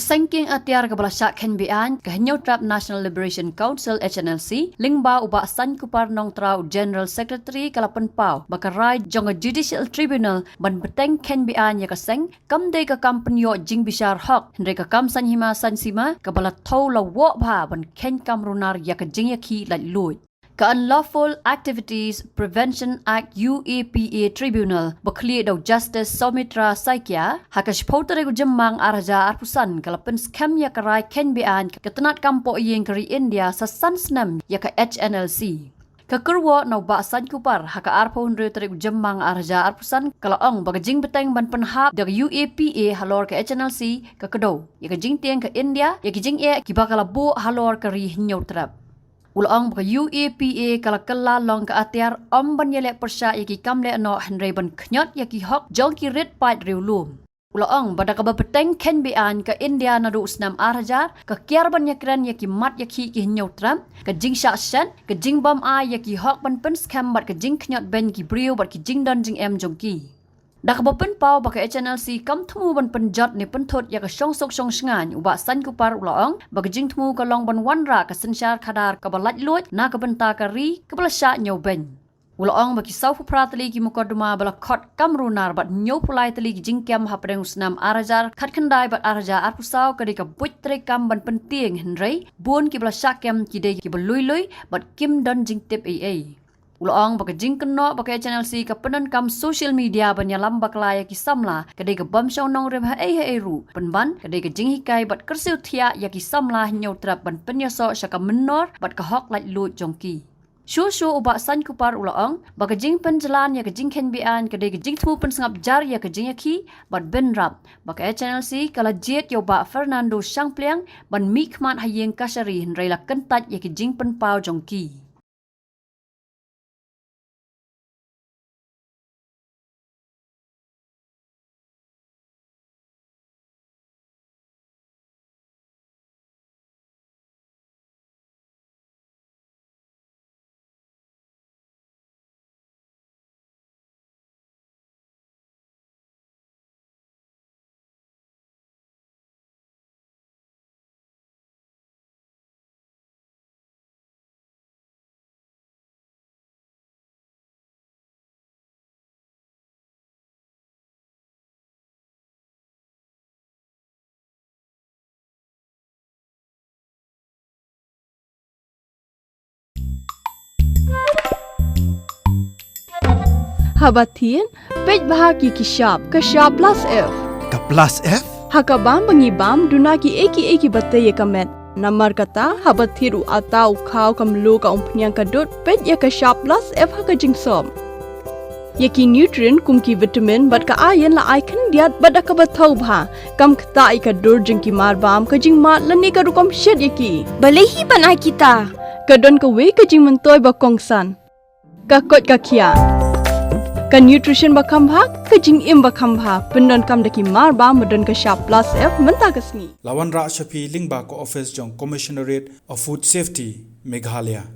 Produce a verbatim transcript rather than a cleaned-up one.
Seng kieng atiar kaba la shah khein be-aiñ, ka Hynñiewtrep National Liberation Council, H N L C, lyngba u Bah Saiñkupar Nongtraw, General Secretary, ka la pynpaw ba ka rai jong ka Judicial Tribunal ban bteng khein be-aiñ ïa ka seng kam dei ka kam pynïoh jingbishar hok, hynrei ka kam saiñ hima saiñ sima kaba la thew la woh bha ban khein kam runar ïa ka jingïakhih laitluid. Ka Unlawful Activities Prevention Act, U A P A Tribunal, ba khlieh da u Justice Soumitra Saikia, ha ka shiphew tarik u Jymmang ar hajar arphew san, ka la pynskhem ïa ka rai khein be-aiñ ka tnad kam poh ïing ka ri India sa san snem ïa ka H N L C. Ka kyrwoh na u Bah Saiñkupar, ha ka arphew hynriew tarik u Jymmang ar hajar arphew san, ka la ong ba ka jingbteng ban pynhap da ka U A P A halor ka H N L C ka kdew ïa ka jingtieng ka India ïa ki jingeh kiba ka la buh halor ka ri Hynñiewtrep. U la ong ba ka U A P A ka la kylla long ka atiar ym ban ïaleh pyrshah ïa ki kam leh noh, hynrei ban khñiot ïa ki hok jong ki rit paid riewlum. U la ong ba da kaba bteng khein be-aiñ ka India naduh u snem ar hajar, ka kiar ban ïakren ïa ki mat ïakhih ki Hynñiewtrep, ka jingshah shet, ka jingbym ai ïa ki hok ban pynskhem bad ka jingkhñiot beiñ ki briew bad ki jingdon jingem jong ki. Da kaba pynpaw ba ka H N L C kam thmu ban pynjot ne pynthut ïa ka shongsuk shongshngaiñ, u Bah Saiñkupar u la ong ba ka jingthmu ka long ban wanrah ka synshar khadar kaba laitluid na ka bynta ka ri kaba la shah ñiewbeiñ. U la ong ba ki sawphew phra tylli ki mukotduma ba la khot kam runar bad hynñiewphew lai tylli ki jingkem hapdeng u snem ar hajar khatkhyndai bad ar hajar arphew saw ka dei ka buit treikam ban pyntieng, hynrei bun kiba la shah kem ki dei kiba lui lui bad kim don jingtip ei ei. U la ong ba ka jingkynnoh ba ka H N L C ka pyndonkam social media ban ïalam bakla ïa ki samla ka dei ka bym shong nongrim haei haei ruh, pynban ka dei ka jinghikai bad kyrsiew thiah ïa ki samla Hynñiewtrep ban pynïasoh sha ka mynnor bad ka hok laitluid jong ki. Shuh shuh u Bah Saiñkupar u la ong ba ka jingpynjlan ïa ka jingkhein be-aiñ ka dei ka jingthmu pynsngap jar ïa ka jingïakhih bad bynrap ba ka H N L C ka la jied ïa u Bah Fernando Shangpliang ban mihkhmat ha ïing kashari, hynrei la kyntait ïa ka jingpynpaw jong ki. Haba thied, peit bha ïa ki shap, ka shap plus F. Ka plus F? Ha ka bam ba ngi bam, duna kiei kiei kiba tei ïa ka met. Namar kata, haba thied u atta, u khaw, ka mluh, ka umphniang, ka dud, peit ïa ka shap plus F ha ka jingsop. Ïa ki nutrient kum ki vitamin bad ka iron la ai khyndiat bad da kaba thew bha. Kam ktah ïa ka dur jong ki marbam, ka jingmad lane ka rukom shet ïa ki. Balei hi ban ai kita? Ka don kawei ka jingmyntoi ba kongsan. Ka koit ka khiah. Ka nutrition ba kham bha, ka jingim ba kham bha. Pyndonkam da ki marbam ba don ka shap plus F mynta ka sngi. La wanrah sha phi lyngba ka office jong Commissionerate of Food Safety, Meghalaya.